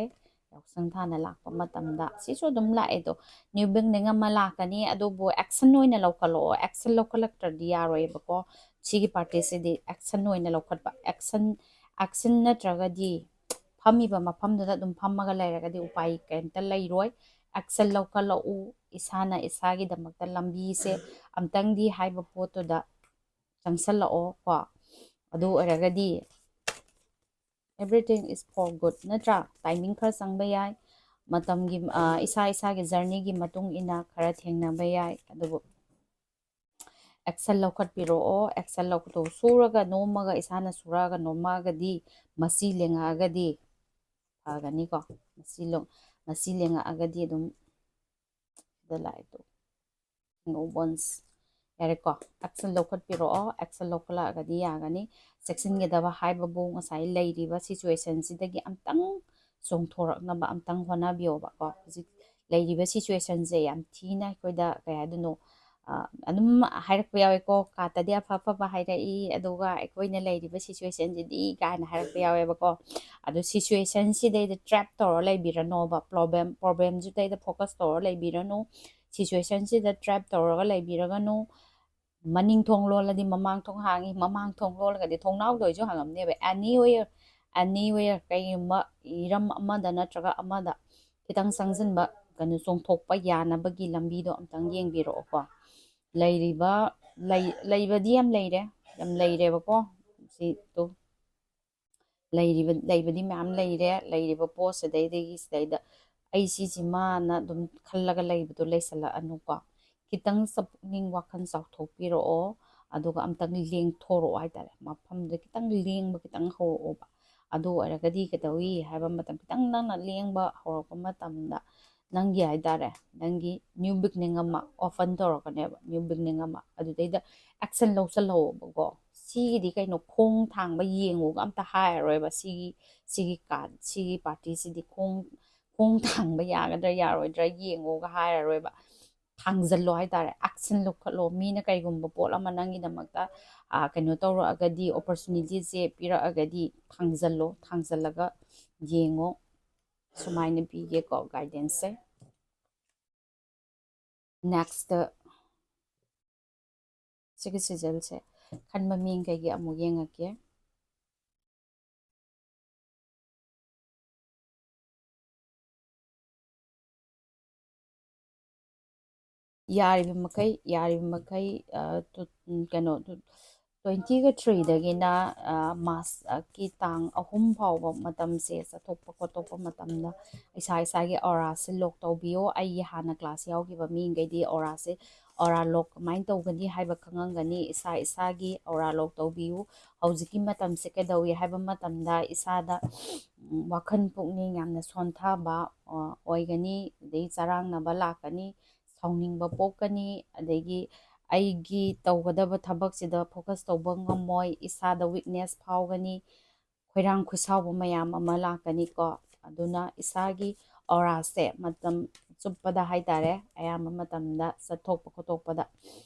ꯌꯥꯎꯁꯪ ꯊꯥꯅ ꯂꯥꯛꯄ ꯃꯇꯝꯗ ꯁꯤꯁꯨ ꯑꯗꯨꯝ ꯂꯥꯛꯑꯦ꯫ ꯑꯗꯣ new beginning ꯑꯃ ꯂꯥꯛꯀꯅꯤ, ꯑꯗꯨꯕꯨ action ꯑꯣꯏꯅ ꯂꯧꯈꯠꯂꯛꯑꯣ꯫ Action ꯂꯧꯈꯠꯂꯛꯇ꯭ꯔꯗꯤ ꯌꯥꯔꯣꯏꯕꯀꯣ꯫ ꯁꯤꯒꯤ partyꯁꯤꯗꯤ action ꯑꯣꯏꯅ ꯂꯧꯈꯠꯄ, action, action ꯅꯠꯇ꯭ꯔꯒꯗꯤ ꯐꯝꯃꯤꯕ ꯃꯐꯝꯗꯨꯗ ꯑꯗꯨꯝ ꯐꯝꯃꯒ ꯂꯩꯔꯒꯗꯤ ꯎꯄꯥꯏ ꯀꯔꯤꯝꯇ ꯂꯩꯔꯣꯏ꯫ Action ꯂꯧꯈꯠꯂꯛꯎ꯫ ꯏꯁꯥꯅ ꯏꯁꯥꯒꯤꯗꯃꯛꯇ ꯂꯝꯕꯤꯁꯦ ꯑꯝꯇꯪꯗꯤ ꯍꯥꯏꯕ ꯄꯣꯠꯇꯨꯗ ꯆꯪꯁꯜꯂꯛꯑꯣ ꯀꯣ꯫ ꯑꯗꯨ ꯑꯣꯏꯔꯒꯗꯤ everything is for good, ꯅꯠꯇ꯭ꯔꯥ? Timing ꯈꯔ ꯆꯪꯕ ꯌꯥꯏ, ꯃꯇꯝꯒꯤ, ꯑ, ꯏꯁꯥ ꯏꯁꯥꯒꯤ journeyꯒꯤ ꯃꯇꯨꯡ ꯏꯟꯅ ꯈꯔ ꯊꯦꯡꯅꯕ ꯌꯥꯏ, ꯑꯗꯨꯕꯨ ꯑꯦꯛꯁꯟ ꯂꯧꯈꯠꯄꯤꯔꯛꯑꯣ꯫ ꯑꯦꯛꯁꯟ ꯂꯧꯈꯠꯂꯣ꯫ ꯁꯨꯔꯒ ꯅꯣꯝꯃꯒ, ꯏꯁꯥꯅ ꯁꯨꯔꯛꯑꯒ ꯅꯣꯝꯃꯛꯑꯒꯗꯤ, ꯃꯁꯤ ꯂꯦꯡꯉꯛꯑꯒꯗꯤ ꯐꯒꯅꯤꯀꯣ꯫ ꯃꯁꯤ ꯂꯣ-, ꯃꯁꯤ ꯂꯦꯡꯉꯛꯑꯒꯗꯤ ꯑꯗꯨꯝ ꯁꯤꯗ ꯂꯥꯛꯑꯦ ꯇꯨ꯫ ꯅꯣ ꯕꯣꯟꯁ꯫ ꯌꯥꯔꯦꯀꯣ꯫ ꯑꯦꯛꯁꯟ ꯂꯧꯈꯠꯄꯤꯔꯛꯑꯣ꯫ ꯑꯦꯛꯁꯟ ꯂꯧꯈꯠꯂꯛꯑꯒꯗꯤ ꯌꯥꯒꯅꯤ꯫ ꯆꯦꯛꯁꯤꯟꯒꯗꯕ ꯍꯥꯏꯕꯕꯨ ꯉꯁꯥꯏ ꯂꯩꯔꯤꯕ ꯁꯤꯆꯨꯋꯦꯁꯟꯁꯤꯗꯒꯤ ꯑꯝꯇꯪ ꯆꯣꯡꯊꯣꯔꯛꯅꯕ ꯑꯝꯇꯪ ꯍꯣꯠꯅꯕꯤꯌꯣꯕꯀꯣ꯫ ꯍꯧꯖꯤꯛ ꯂꯩꯔꯤꯕ ꯁꯤꯆꯨꯋꯦꯁꯟꯁꯦ ꯌꯥꯝ ꯊꯤꯅ ꯑꯩꯈꯣꯏꯗ, ꯀꯩ ꯍꯥꯏꯗꯣꯏꯅꯣ, ꯑ, ꯑꯗꯨꯝ ꯍꯥꯏꯔꯛꯄ ꯌꯥꯎꯋꯦꯀꯣ, ꯀꯥꯠꯇꯗꯤ ꯑꯐ ꯑꯐꯕ ꯍꯥꯏꯔꯛꯏ, ꯑꯗꯨꯒ ꯑꯩꯈꯣꯏꯅ ꯂꯩꯔꯤꯕ ꯁꯤꯆꯨꯋꯦꯁꯟꯁꯤꯗꯤ ꯀꯥꯏꯅ ꯍꯥꯏꯔꯛꯄ ꯌꯥꯎꯋꯦꯕꯀꯣ꯫ ꯑꯗꯨ ꯁꯤꯆꯨꯋꯦꯁꯟꯁꯤꯗꯩꯗ ꯇ꯭ꯔꯦꯞ ꯇꯧꯔ ꯂꯩꯕꯤꯔꯅꯣꯕ, ꯄ꯭ꯔꯣꯕ꯭ꯂꯦꯝ, ꯄ꯭ꯔꯣꯕ꯭ꯂꯦꯝꯁꯤꯗꯩꯗ ꯐꯣꯀꯁ ꯇꯧꯔ ꯂꯩꯕꯤꯔꯅꯨ꯫ ꯁꯤꯆꯨꯋꯦꯁꯟꯁꯤꯗ ꯇ꯭ꯔꯦꯞ ꯇꯧꯔꯒ ꯂꯩꯕꯤꯔꯒꯅꯨ꯫ ꯃꯅꯤꯡ ꯊꯣꯡ ꯂꯣꯜꯂꯗꯤ ꯃꯃꯥꯡ ꯊꯣꯡ ꯍꯥꯡꯉꯤ, ꯃꯃꯥꯡ ꯊꯣꯡ ꯂꯣꯜꯂꯒꯗꯤ ꯊꯣꯡꯅꯥꯎꯗ ꯑꯣꯏꯁꯨ ꯍꯥꯡꯉꯝꯅꯦꯕ꯫ Anywhere, anywhere, ꯀꯩꯒꯨꯝꯕ ꯍꯤꯔꯝ ꯑꯃꯗ ꯅꯠꯇ꯭ꯔꯒ ꯑꯃꯗ ꯈꯤꯇꯪ ꯆꯪꯁꯤꯟꯕ, ꯀꯩꯅꯣ, ꯆꯣꯡꯊꯣꯛꯄ ꯌꯥꯅꯕꯒꯤ ꯂꯝꯕꯤꯗꯣ ꯑꯝꯇꯪ ꯌꯦꯡꯕꯤꯔꯛꯑꯣꯀꯣ꯫ ꯂꯩꯔꯤꯕ, ꯂꯩ-, ꯂꯩꯕꯗꯤ ꯌꯥꯝ ꯂꯩꯔꯦ, ꯌꯥꯝ ꯂꯩꯔꯦꯕꯀꯣ꯫ ꯁꯤ ꯇꯨ, ꯂꯩꯔꯤꯕ, ꯂꯩꯕꯗꯤ ꯃꯌꯥꯝ ꯂꯩꯔꯦ꯫ ꯂꯩꯔꯤꯕ ꯄꯣꯠꯁꯤꯗꯩꯗꯒꯤ ꯁꯤꯗꯩꯗ ꯑꯩ ꯁꯤꯁꯤꯃꯅ ꯑꯗꯨꯝ ꯈꯜꯂꯒ ꯂꯩꯕꯗꯣ ꯂꯩꯁꯜꯂꯛꯑꯅꯨꯀꯣ꯫ ꯈꯤꯇꯪ ꯆ-, ꯄꯨꯛꯅꯤꯡ ꯋꯥꯈꯜ ꯆꯥꯎꯊꯣꯛꯄꯤꯔꯛꯑꯣ꯫ ꯑꯗꯨꯒ ꯑꯝꯇꯪ ꯂꯦꯡꯊꯣꯔꯛꯑꯣ ꯍꯥꯏꯇꯥꯔꯦ꯫ ꯃꯐꯝꯗꯨꯗ ꯈꯤꯇꯪ ꯂꯦꯡꯕ ꯈꯤꯇꯪ ꯍꯧꯔꯛꯑꯣꯕ꯫ ꯑꯗꯨ ꯑꯣꯏꯔꯒꯗꯤ ꯀꯩꯗꯧꯏ ꯍꯥꯏꯕ ꯃꯇꯝ, ꯈꯤꯇꯪ ꯅꯪꯅ ꯂꯦꯡꯕ ꯍꯧꯔꯛꯄ ꯃꯇꯝꯗ ꯅꯪꯒꯤ ꯍꯥꯏꯇꯥꯔꯦ, ꯅꯪꯒꯤ new beginning ꯑꯃ open ꯇꯧꯔꯛꯀꯅꯦꯕ, new beginning ꯑꯃ꯫ ꯑꯗꯨꯗꯩꯗ ꯑꯦꯛꯁꯟ ꯂꯧꯁꯜꯍꯧꯕꯀꯣ꯫ ꯁꯤꯒꯤꯗꯤ ꯀꯩꯅꯣ, ꯈꯣꯡ ꯊꯥꯡꯕ ꯌꯦꯡꯉꯨꯒ ꯑꯝꯇ ꯍꯥꯏꯔꯔꯣꯏꯕ꯫ ꯁꯤꯒꯤ, ꯁꯤꯒꯤ ꯀꯥꯔꯠ, ꯁꯤꯒꯤ ꯄꯥꯔꯇꯤꯁꯤꯗꯤ ꯈꯣꯡ, ꯈꯣꯡ ꯊꯥꯡꯕ ꯌꯥꯒꯗ꯭ꯔꯥ ꯌꯥꯔꯣꯏꯗ꯭ꯔꯥ ꯌꯦꯡꯉꯨꯒ ꯍꯥꯏꯔꯔꯣꯏꯕ꯫ ꯊꯥꯡꯖꯜꯂꯣ ꯍꯥꯏꯇꯥꯔꯦ, ꯑꯦꯛꯁꯟ ꯂꯧꯈꯠꯂꯣ꯫ ꯃꯤꯅ ꯀꯩꯒꯨꯝꯕ ꯄꯣꯠ ꯑꯃ ꯅꯪꯒꯤꯗꯃꯛꯇ, ꯑ, ꯀꯩꯅꯣ ꯇꯧꯔꯛꯑꯒꯗꯤ, ꯑꯣꯄꯣꯔꯆꯨꯅꯤꯇꯤꯁꯦ ꯄꯤꯔꯛꯑꯒꯗꯤ ꯊꯥꯡꯖꯜꯂꯣ, ꯊꯥꯡꯖꯜꯂꯒ ꯌꯦꯡꯉꯣ꯫ ꯁꯨꯃꯥꯏꯅ ꯄꯤꯒꯦꯀꯣ ꯒꯥꯏꯗꯦꯟꯁꯁꯦ꯫ ꯅꯦꯛꯁꯇ ꯁꯤꯒꯤ ꯁꯤꯖꯜꯁꯦ ꯈꯟꯕ ꯃꯤꯈꯩꯒꯤ ꯑꯃꯨꯛ ꯌꯦꯡꯉꯛꯀꯦ꯫ ꯌꯥꯔꯤꯕ ꯃꯈꯩ, ꯌꯥꯔꯤꯕ ꯃꯈꯩ, ꯑ, ꯇꯨ-, ꯎꯝ, ꯀꯩꯅꯣ, ꯇꯨ-, twenty-three ꯗꯒꯤꯅ, ꯑ, ꯃꯥꯔꯆꯀꯤ ꯇꯥꯡ ꯑꯍꯨꯝ ꯐꯥꯎꯕ ꯃꯇꯝꯁꯦ ꯆꯠꯊꯣꯛꯄ ꯈꯣꯠꯇꯣꯛꯄ ꯃꯇꯝꯗ ꯏꯁꯥ ꯏꯁꯥꯒꯤ ꯑꯣꯔꯥꯁꯦ ꯂꯣꯛ ꯇꯧꯕꯤꯌꯣ꯫ ꯑꯩꯒꯤ ꯍꯥꯟꯅ ꯀ꯭ꯂꯥꯁ ꯌꯥꯎꯈꯤꯕ ꯃꯤꯈꯩꯗꯤ ꯑꯣꯔꯥꯁꯦ ꯑꯣꯔꯥ ꯂꯣꯛ ꯀꯃꯥꯏꯅ ꯇꯧꯒꯅꯤ ꯍꯥꯏꯕ ꯈꯪꯉꯝꯒꯅꯤ꯫ ꯏꯁꯥ ꯏꯁꯥꯒꯤ ꯑꯣꯔꯥ ꯂꯣꯛ ꯇꯧꯕꯤꯌꯨ꯫ ꯍꯧꯖꯤꯛꯀꯤ ꯃꯇꯝꯁꯦ ꯀꯩꯗꯧꯏ ꯍꯥꯏꯕ ꯃꯇꯝꯗ ꯏꯁꯥꯗ, ꯎꯝ, ꯋꯥꯈꯜ ꯄꯨꯛꯅꯤꯡ ꯌꯥꯝꯅ ꯁꯣꯟꯊꯕ, ꯑ, ꯑꯣꯏꯒꯅꯤ꯫ ꯑꯗꯩ ꯆꯔꯥꯡꯅꯕ ꯂꯥꯛꯀꯅꯤ, ꯁꯥꯎꯅꯤꯡꯕ ꯄꯣꯛꯀꯅꯤ, ꯑꯗꯒꯤ ꯑꯩꯒꯤ ꯇꯧꯒꯗꯕ ꯊꯕꯛꯁꯤꯗ focus ꯇꯧꯕ ꯉꯝꯃꯣꯏ, ꯏꯁꯥꯗ weakness ꯐꯥꯎꯒꯅꯤ, ꯈꯣꯏꯔꯥꯡ ꯈꯣꯏꯁꯥꯎꯕ ꯃꯌꯥꯝ ꯑꯃ ꯂꯥꯛꯀꯅꯤꯀꯣ꯫ ꯑꯗꯨꯅ ꯏꯁꯥꯒꯤ ꯑꯣꯔꯥꯁꯦ ꯃꯇꯝ ꯆꯨꯞꯄꯗ ꯍꯥꯏꯇꯥꯔꯦ, ꯑꯌꯥꯝꯕ ꯃꯇꯝꯗ ꯆꯠꯊꯣꯛꯄ ꯈꯣꯠꯇꯣꯛꯄꯗ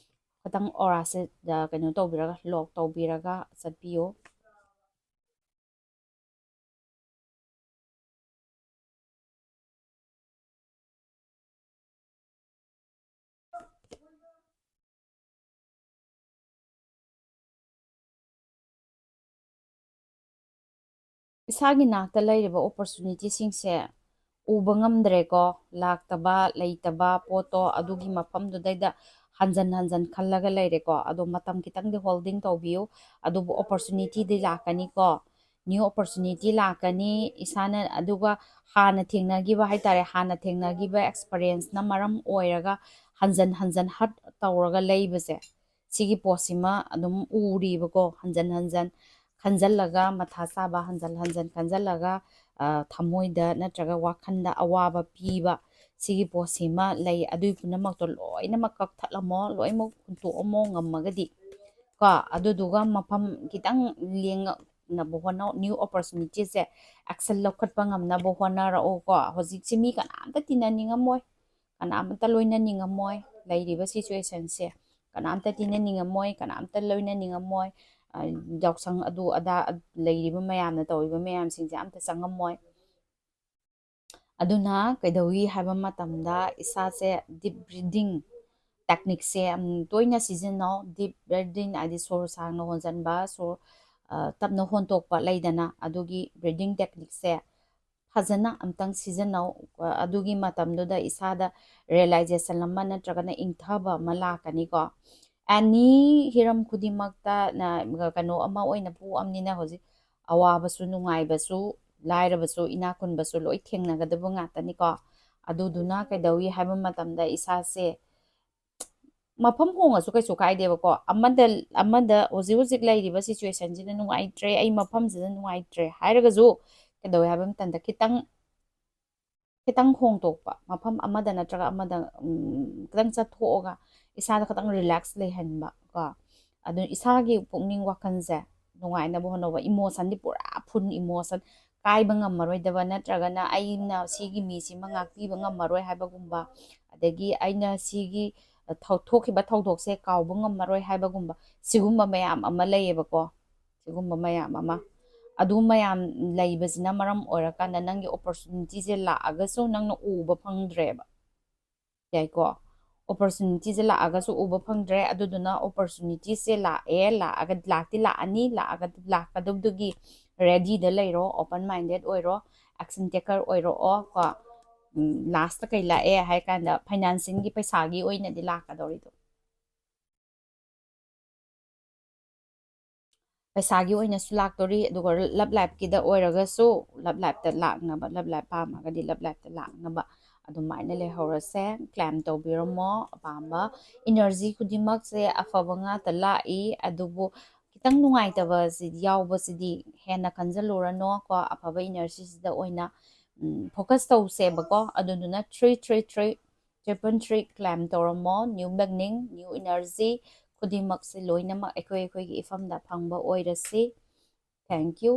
ꯈꯤꯇꯪ ꯑꯣꯔꯥꯁꯦ, ꯑ, ꯀꯩꯅꯣ ꯇꯧꯕꯤꯔꯒ, ꯂꯣꯛ ꯇꯧꯕꯤꯔꯒ ꯆꯠꯄꯤꯌꯨ꯫ ꯏꯁꯥꯒꯤ ꯅꯥꯛꯇ ꯂꯩꯔꯤꯕ ꯑꯣꯄꯣꯔꯆꯨꯅꯤꯇꯤꯁꯤꯡꯁꯦ ꯎꯕ ꯉꯝꯗ꯭ꯔꯦꯀꯣ꯫ ꯂꯥꯛꯇꯕ, ꯂꯩꯇꯕ ꯄꯣꯠꯇꯣ ꯑꯗꯨꯒꯤ ꯃꯐꯝꯗꯨꯗꯩꯗ ꯍꯟꯖꯟ ꯍꯟꯖꯟ ꯈꯜꯂꯒ ꯂꯩꯔꯦꯀꯣ꯫ ꯑꯗꯣ ꯃꯇꯝ ꯈꯤꯇꯪꯗꯤ ꯍꯣꯜꯗꯤꯡ ꯇꯧꯕꯤꯌꯨ꯫ ꯑꯗꯨꯕꯨ ꯑꯣꯄꯣꯔꯆꯨꯅꯤꯇꯤꯗꯤ ꯂꯥꯛꯀꯅꯤꯀꯣ꯫ ꯅ꯭ꯌꯨ ꯑꯣꯄꯣꯔꯆꯨꯅꯤꯇꯤ ꯂꯥꯛꯀꯅꯤ꯫ ꯏꯁꯥꯅ, ꯑꯗꯨꯒ ꯍꯥꯟꯅ ꯊꯦꯡꯅꯈꯤꯕ ꯍꯥꯏꯇꯥꯔꯦ, ꯍꯥꯟꯅ ꯊꯦꯡꯅꯈꯤꯕ ꯑꯦꯛꯁꯄꯔꯤꯌꯦꯟꯁꯅ ꯃꯔꯝ ꯑꯣꯏꯔꯒ ꯍꯟꯖꯟ ꯍꯟꯖꯟ ꯍꯔꯠ ꯇꯧꯔꯒ ꯂꯩꯕꯁꯦ, ꯁꯤꯒꯤ ꯄꯣꯠꯁꯤꯃ ꯑꯗꯨꯝ ꯎꯔꯤꯕꯀꯣ꯫ ꯍꯟꯖꯟ ꯍꯟꯖꯟ ꯈꯟꯖꯜꯂꯒ ꯃꯊꯥ ꯁꯥꯕ, ꯍꯟꯖꯟ ꯍꯟꯖꯟ ꯈꯟꯖꯜꯂꯒ, ꯑ, ꯊꯃꯣꯏꯗ ꯅꯠꯇ꯭ꯔꯒ ꯋꯥꯈꯜꯗ ꯑꯋꯥꯕ ꯄꯤꯕ, ꯁꯤꯒꯤ ꯄꯣꯠꯁꯤꯃ ꯂꯩ꯫ ꯑꯗꯨꯒꯤ ꯄꯨꯝꯅꯃꯛꯇꯣ ꯂꯣꯏꯅꯃꯛ ꯀꯛꯊꯠꯂꯝꯃꯣ, ꯂꯣꯏꯅꯃꯛ ꯍꯨꯟꯇꯣꯛꯑꯝꯃꯣ ꯉꯝꯃꯒꯗꯤ ꯀꯣ꯫ ꯑꯗꯨꯗꯨꯒ ꯃꯐꯝ ꯈꯤꯇꯪ ꯂꯦꯡꯉꯛꯅꯕ ꯍꯣꯠꯅꯧ꯫ ꯅ꯭ꯌꯨ ꯑꯣꯄꯣꯔꯆꯨꯅꯤꯇꯤꯁꯦ ꯑꯦꯛꯁꯟ ꯂꯧꯈꯠꯄ ꯉꯝꯅꯕ ꯍꯣꯠꯅꯔꯛꯎꯀꯣ꯫ ꯍꯧꯖꯤꯛꯁꯤ ꯃꯤ ꯀꯅꯥꯝꯇ ꯇꯤꯟꯅꯅꯤꯡꯉꯝꯃꯣꯏ, ꯀꯅꯥꯝꯇ ꯂꯣꯏꯅꯅꯤꯡꯉꯝꯃꯣꯏ꯫ ꯂꯩꯔꯤꯕ ꯁꯤꯆꯨꯋꯦꯁꯟꯁꯦ ꯀꯅꯥꯝꯇ ꯇꯤꯟꯅꯅꯤꯡꯉꯝꯃꯣꯏ, ꯀꯅꯥꯝꯇ ꯂꯣꯏꯅꯅꯤꯡꯉꯝꯃꯣꯏ꯫ ꯑ, ꯌꯥꯎꯁꯪ ꯑꯗꯨ ꯑꯗꯥ, ꯑ, ꯂꯩꯔꯤꯕ ꯃꯌꯥꯝꯅ ꯇꯧꯔꯤꯕ ꯃꯌꯥꯝꯁꯤꯡꯁꯦ ꯑꯝꯇ ꯆꯪꯉꯝꯃꯣꯏ꯫ ꯑꯗꯨꯅ ꯀꯩꯗꯧꯏ ꯍꯥꯏꯕ ꯃꯇꯝꯗ ꯏꯁꯥꯁꯦ ꯗꯤꯞ ꯕ꯭ꯔꯤꯗꯤꯡ ꯇꯦꯛꯅꯤꯛꯁꯦ ꯌꯥꯝ ꯇꯣꯏꯅ ꯁꯤꯖꯤꯟꯅꯧ꯫ ꯗꯤꯞ ꯕ꯭ꯔꯤꯗꯤꯡ ꯍꯥꯏꯗꯤ ꯁꯣꯔ ꯁꯥꯡꯅ ꯍꯣꯟꯖꯟꯕ, ꯁꯣꯔ, ꯑ, ꯇꯞꯅ ꯍꯣꯟꯇꯣꯛꯄ ꯂꯩꯗꯅ, ꯑꯗꯨꯒꯤ ꯕ꯭ꯔꯤꯗꯤꯡ ꯇꯦꯛꯅꯤꯛꯁꯦ ꯐꯖꯅ ꯑꯝꯇꯪ ꯁꯤꯖꯤꯟꯅꯧ꯫ ꯑ, ꯑꯗꯨꯒꯤ ꯃꯇꯝꯗꯨꯗ ꯏꯁꯥꯗ ꯔꯤꯌꯦꯂꯥꯏꯖꯦꯁꯟ ꯑꯃ ꯅꯠꯇ꯭ꯔꯒꯅ ꯏꯪꯊꯕ ꯑꯃ ꯂꯥꯛꯀꯅꯤꯀꯣ꯫ ꯑꯦꯅꯤ ꯍꯤꯔꯝ ꯈꯨꯗꯤꯡꯃꯛꯇ ꯅ-, ꯀꯩꯅꯣ ꯑꯃ ꯑꯣꯏꯅ ꯄꯣꯛꯑꯕꯅꯤꯅ ꯍꯧꯖꯤꯛ ꯑꯋꯥꯕꯁꯨ, ꯅꯨꯡꯉꯥꯏꯕꯁꯨ, ꯂꯥꯏꯔꯕꯁꯨ, ꯏꯅꯥꯛ ꯈꯨꯟꯕꯁꯨ ꯂꯣꯏ ꯊꯦꯡꯅꯒꯗꯕ ꯉꯥꯛꯇꯅꯤꯀꯣ꯫ ꯑꯗꯨꯗꯨꯅ ꯀꯩꯗꯧꯏ ꯍꯥꯏꯕ ꯃꯇꯝꯗ ꯏꯁꯥꯁꯦ ꯃꯐꯝ ꯍꯣꯡꯉꯁꯨ ꯀꯩꯁꯨ ꯀꯥꯏꯗꯦꯕꯀꯣ꯫ ꯑꯃꯗ ꯑꯃꯗ ꯍꯧꯖꯤꯛ ꯍꯧꯖꯤꯛ ꯂꯩꯔꯤꯕ ꯁꯤꯆꯨꯋꯦꯁꯟꯁꯤꯗ ꯅꯨꯡꯉꯥꯏꯇ꯭ꯔꯦ, ꯑꯩ ꯃꯐꯝꯁꯤꯗ ꯅꯨꯡꯉꯥꯏꯇ꯭ꯔꯦ ꯍꯥꯏꯔꯒꯁꯨ, ꯀꯩꯗꯧꯋꯦ ꯍꯥꯏꯕ ꯃꯇꯝꯗ ꯈꯤꯇꯪ ꯈꯤꯇꯪ ꯍꯣꯡꯗꯣꯛꯄ, ꯃꯐꯝ ꯑꯃꯗ ꯅꯠꯇ꯭ꯔꯒ ꯑꯃꯗ, ꯎꯝ, ꯈꯤꯇꯪ ꯆꯠꯊꯣꯛꯑꯒ ꯏꯁꯥꯗ ꯈꯤꯇꯪ ꯔꯤꯂꯦꯛꯁ ꯂꯩꯍꯟꯕ ꯀꯣ꯫ ꯑꯗꯨ ꯏꯁꯥꯒꯤ ꯄꯨꯛꯅꯤꯡ ꯋꯥꯈꯜꯁꯦ ꯅꯨꯡꯉꯥꯏꯅꯕ ꯍꯣꯠꯅꯧꯕ꯫ ꯏꯃꯣꯁꯟꯗꯤ ꯄꯨꯔꯥ ꯐꯨꯜ ꯏꯃꯣꯁꯟ, ꯀꯥꯏꯕ ꯉꯝꯃꯔꯣꯏꯗꯕ ꯅꯠꯇ꯭ꯔꯒꯅ ꯑꯩꯅ ꯁꯤꯒꯤ ꯃꯤꯁꯤꯃ ꯉꯥꯛꯄꯤꯕ ꯉꯝꯃꯔꯣꯏ ꯍꯥꯏꯕꯒꯨꯝꯕ, ꯑꯗꯒꯤ ꯑꯩꯅ ꯁꯤꯒꯤ, ꯑ, ꯊꯧ-, ꯊꯣꯛꯈꯤꯕ ꯊꯧꯗꯣꯛꯁꯦ ꯀꯥꯎꯕ ꯉꯝꯃꯔꯣꯏ ꯍꯥꯏꯕꯒꯨꯝꯕ, ꯁꯤꯒꯨꯝꯕ ꯃꯌꯥꯝ ꯑꯃ ꯂꯩꯌꯦꯕꯀꯣ꯫ ꯁꯤꯒꯨꯝꯕ ꯃꯌꯥꯝ ꯑꯃ, ꯑꯗꯨ ꯃꯌꯥꯝ ꯂꯩꯕꯁꯤꯅ ꯃꯔꯝ ꯑꯣꯏꯔꯀꯥꯟꯗ ꯅꯪꯒꯤ ꯑꯣꯄꯣꯔꯆꯨꯅꯤꯇꯤꯁꯦ ꯂꯥꯛꯑꯒꯁꯨ ꯅꯪꯅ ꯎꯕ ꯐꯪꯗ꯭ꯔꯦꯕ꯫ ꯌꯥꯏꯀꯣ? ꯑꯣꯄꯣꯔꯆꯨꯅꯤꯇꯤꯁꯦ ꯂꯥꯛꯑꯒꯁꯨ ꯎꯕ ꯐꯪꯗ꯭ꯔꯦ꯫ ꯑꯗꯨꯗꯨꯅ ꯑꯣꯄꯣꯔꯆꯨꯅꯤꯇꯤꯁꯦ ꯂꯥꯛꯑꯦ, ꯂꯥꯛꯑꯒ, ꯂꯥꯛꯇꯤ ꯂꯥꯛꯑꯅꯤ, ꯂꯥꯛꯑꯒ, ꯂꯥꯛꯀꯗꯕꯗꯨꯒꯤ ꯔꯦꯗꯤꯗ ꯂꯩꯔꯣ, ꯑꯣꯄꯟ ꯃꯥꯏꯟꯗꯦꯠ ꯑꯣꯏꯔꯣ, ꯑꯦꯛꯁꯟ ꯇꯦꯀꯔ ꯑꯣꯏꯔꯛꯑꯣ ꯀꯣ꯫ ꯎꯝ, ꯂꯥꯁꯇ ꯀꯩ ꯂꯥꯛꯑꯦ ꯍꯥꯏ ꯀꯥꯟꯗ ꯐꯥꯏꯅꯥꯟꯁꯤꯡꯒꯤ ꯄꯩꯁꯥꯒꯤ ꯑꯣꯏꯅꯗꯤ ꯂꯥꯛꯀꯗꯧꯔꯤꯗꯣ꯫ ꯄꯩꯁꯥꯒꯤ ꯑꯣꯏꯅꯁꯨ ꯂꯥꯛꯇꯣꯔꯤ, ꯑꯗꯨꯒ ꯂꯞ ꯂꯥꯏꯐꯀꯤꯗ ꯑꯣꯏꯔꯒꯁꯨ, ꯂꯞ ꯂꯥꯏꯐꯇ ꯂꯥꯛꯅꯕ, ꯂꯞ ꯂꯥꯏꯐ ꯄꯥꯝꯃꯒꯗꯤ ꯂꯞ ꯂꯥꯏꯐꯇ ꯂꯥꯛꯅꯕ ꯑꯗꯨꯃꯥꯏꯅ ꯂꯩꯍꯧꯔꯁꯦ꯫ ꯀ꯭ꯂꯦꯝ ꯇꯧꯕꯤꯔꯝꯃꯣ ꯑꯄꯥꯝꯕ꯫ ꯏꯅꯔꯖꯤ ꯈꯨꯗꯤꯡꯃꯛꯁꯦ ꯑꯐꯕ ꯉꯥꯛꯇ ꯂꯥꯛꯏ, ꯑꯗꯨꯕꯨ ꯈꯤꯇꯪ ꯅꯨꯡꯉꯥꯏꯇꯕꯁꯤ ꯌꯥꯎꯕꯁꯤꯗꯤ ꯍꯦꯟꯅ ꯈꯟꯖꯜꯂꯨꯔꯅꯣ ꯀꯣ, ꯑꯐꯕ ꯏꯅꯔꯖꯤꯁꯤꯗ ꯑꯣꯏꯅ, ꯎꯝ, ꯐꯣꯀꯁ ꯇꯧꯁꯦꯕꯀꯣ꯫ ꯑꯗꯨꯗꯨꯅ three three three triple three claim ꯇꯧꯔꯝꯃꯣ꯫ ꯅ꯭ꯌꯨ ꯕꯤꯒꯤꯅꯤꯡ, ꯅ꯭ꯌꯨ ꯏꯅꯔꯖꯤ ꯈꯨꯗꯤꯡꯃꯛꯁꯦ ꯂꯣꯏꯅꯃꯛ ꯑꯩꯈꯣꯏ ꯑꯩꯈꯣꯏꯒꯤ ꯏꯐꯝꯗ ꯐꯪꯕ ꯑꯣꯏꯔꯁꯤ꯫ Thank you꯫